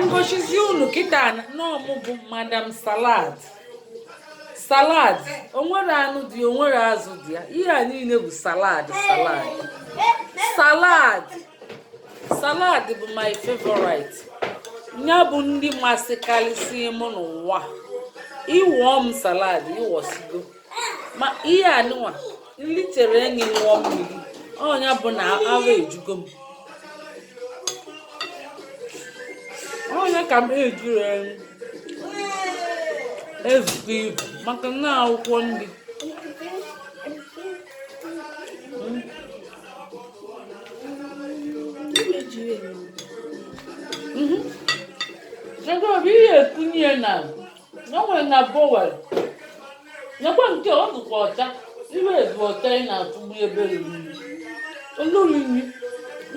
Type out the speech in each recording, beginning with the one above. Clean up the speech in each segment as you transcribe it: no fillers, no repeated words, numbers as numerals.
M gosizie unu kịta na ọ mụ bụ Madam Salad. Salad o nwere anụ dị, o nwere azụ dị ya. Ihe a niile bụ salad, salad, salad. Salad bụ my favorite. Ya bụ nri masịkarịsị m n'ụwa. Ịwụọ m salad, ịwọsigo ma ihe anụnwa nri chere enyi ṅụọ mmiri. Ọ nya bụ na ahụ ejugo m. Ọ nya ka m ejuru ezukọ ibu maka na akwụkwọ nri. Ego bụ ihe ekunye na o nwere na bowl. Nekwa nke ọ dịkwa ọcha. Iwe ezu ọcha ị na-atụgbu ebe ruru unyi. Oluru unyi.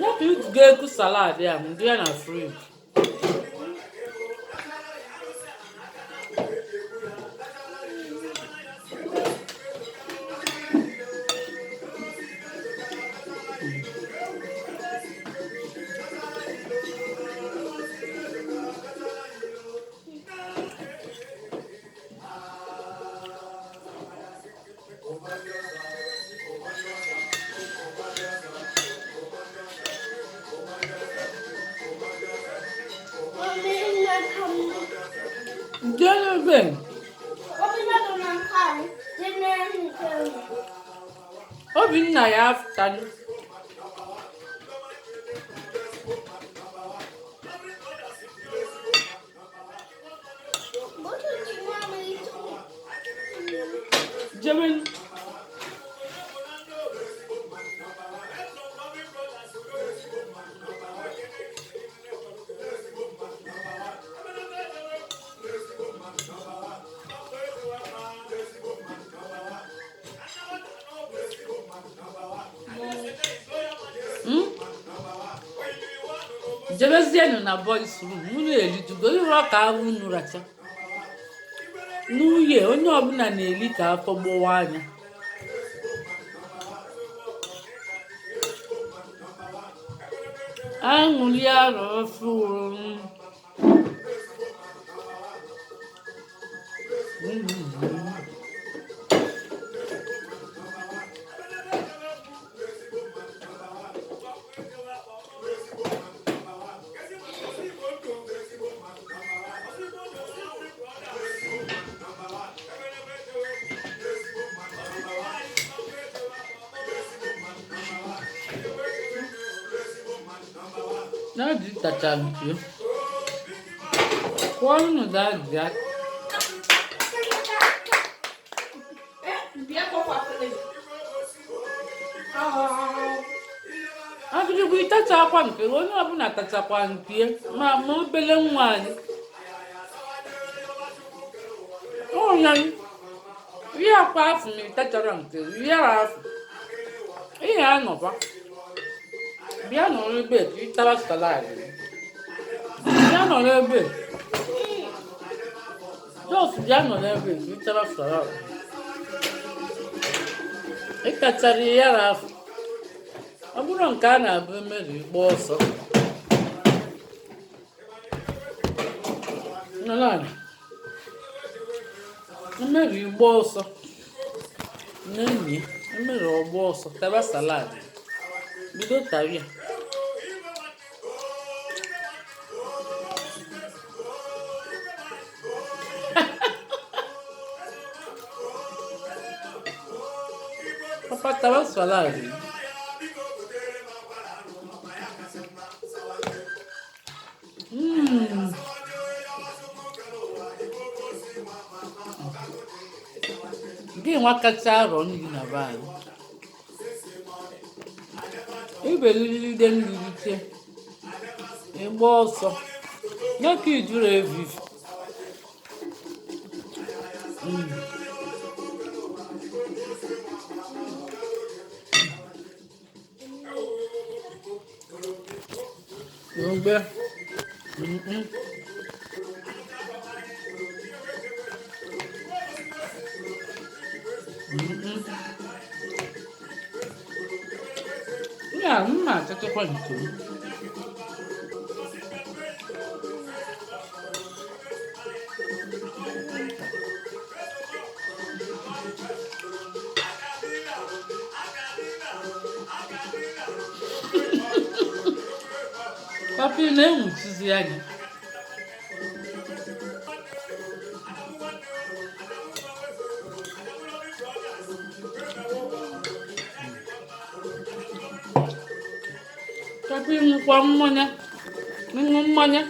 Ya ka iji ga-eku salad ya ndị ya na fridge. Nke ebe Obinna ya afụtanụ. Jebe. Jebezienụ na boys room. Unu erijugo ịrụ ka ahụ unu racha n'uye. Onye ọbụla na-eli ka afọ gbọwa anya. Aṅụli arọ ofe. Daddy tacha nke kwọnụ daddy aka. Agịrịgwa ịtachakwa nke onye ọbụla tachakwa nke ma ma obele nwa anyị ọnya ihe akwa afọ ma ịtachara nke ihe afọ ihe anọkwa. Bịa nọrọ ebe ka ị tara salad. Bịa nọrọ ebe. Just bịa nọrọ ebe ka ị tara salad. Ị tachara ya afọ. Ọ bụrụ nke a na-abụ emeri gba ọsọ. Nọrọ ala. Mmeri gba ọsọ. Nne enyi ya, mmeri ọgba ọsọ, taba salad. Bido tara ya. Papa, taba salad. Gị nwa kacha arọ nri na be anyị. Ibelilide nri ike ịgba ọsọ ya ka ijuru evivi. Mgbe ya mma achọchakwa nke m. Papa, ị na-enwuchizi anya. Papa, ịṅụkwa mmanya, ịṅụ mmanya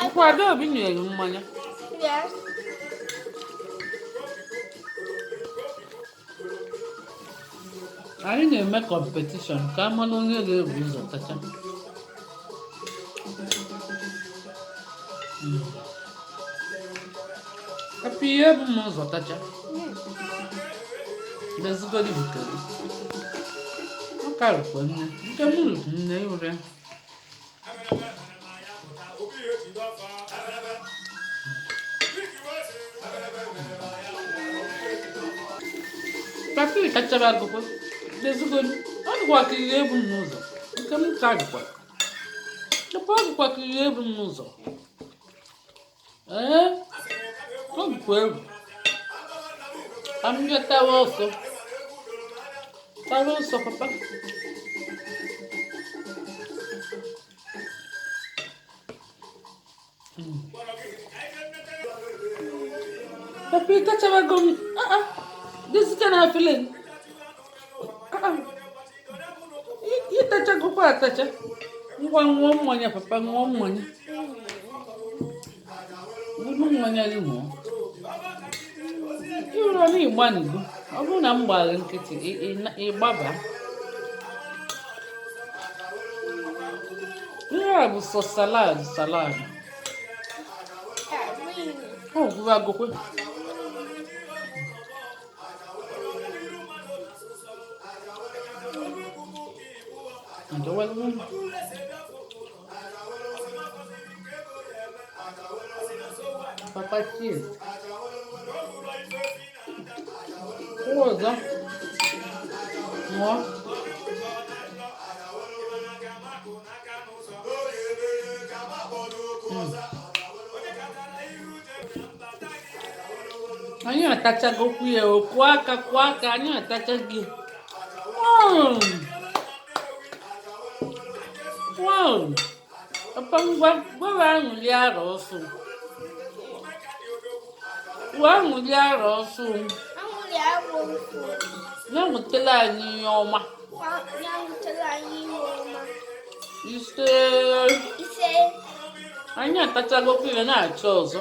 nkwa Adaobi nyere gị mmanya. Yes. Anyị na-eme competition ka a mara onye ga-ebu ụzọ tacha. Papa, ihe ebu m ụzọ tacha. Dezigodi nke gị. Ọ karịkwa nne. Nke m rikwu nne ịhụrụ ya. Papa, ị tachara agụkwa. Dezigodi. Ọ dịkwa ka ihe ebu m n'ụzọ. Nke m ka dịkwa. Papa, ọ dịkwa ka ihe ebu m n'ụzọ. Ee, ọ dịkwa egwu. Ka m bịa tawa ọsọ. Tawa ọsọ, papa. Papa, ị tachabago m. Ah, ah. Dịzika na afele. Ah, ah. Ị tachagokwa atacha. Ngwa, ṅụọ mmanya, papa, ṅụọ mmanya. Buru mmanya gị ṅụọ. Ịhụrụ na ịgbanigo. Ọ bụrụ na m gbara nkịtị, ị gbaba. Ihe a bụ sọ salad salad. Ọ gwụrụ agụkwe. Ndọwalụ. Papa, cheers. Kwụọ ọzọ. Ṅụọ. Anyị atachagokwu ya o. Kụọ aka, kụọ aka, anyị atachago ya. Wow! Wow! Papa, ngwa, gwawa aṅụli arọ ọsụ. Gwa aṅụli arọ ọsụ. Aṅụrị arọ ọsụ. Ya nwetala anyị ihe ọma. Ya nwetara anyị ihe ọma. Ise. Ise. Anyị atachagokwu ya na-achọ ọzọ.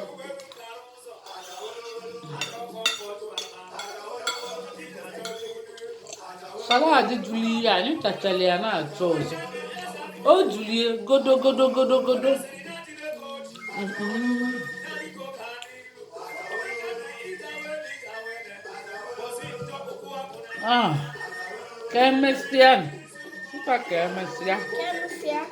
Salad juru ihe anyị tachara ya na-achọ ọzọ. O julie godo godo godo godo. Ah, ka emesịa. Nkwa ka emesịa. Ka.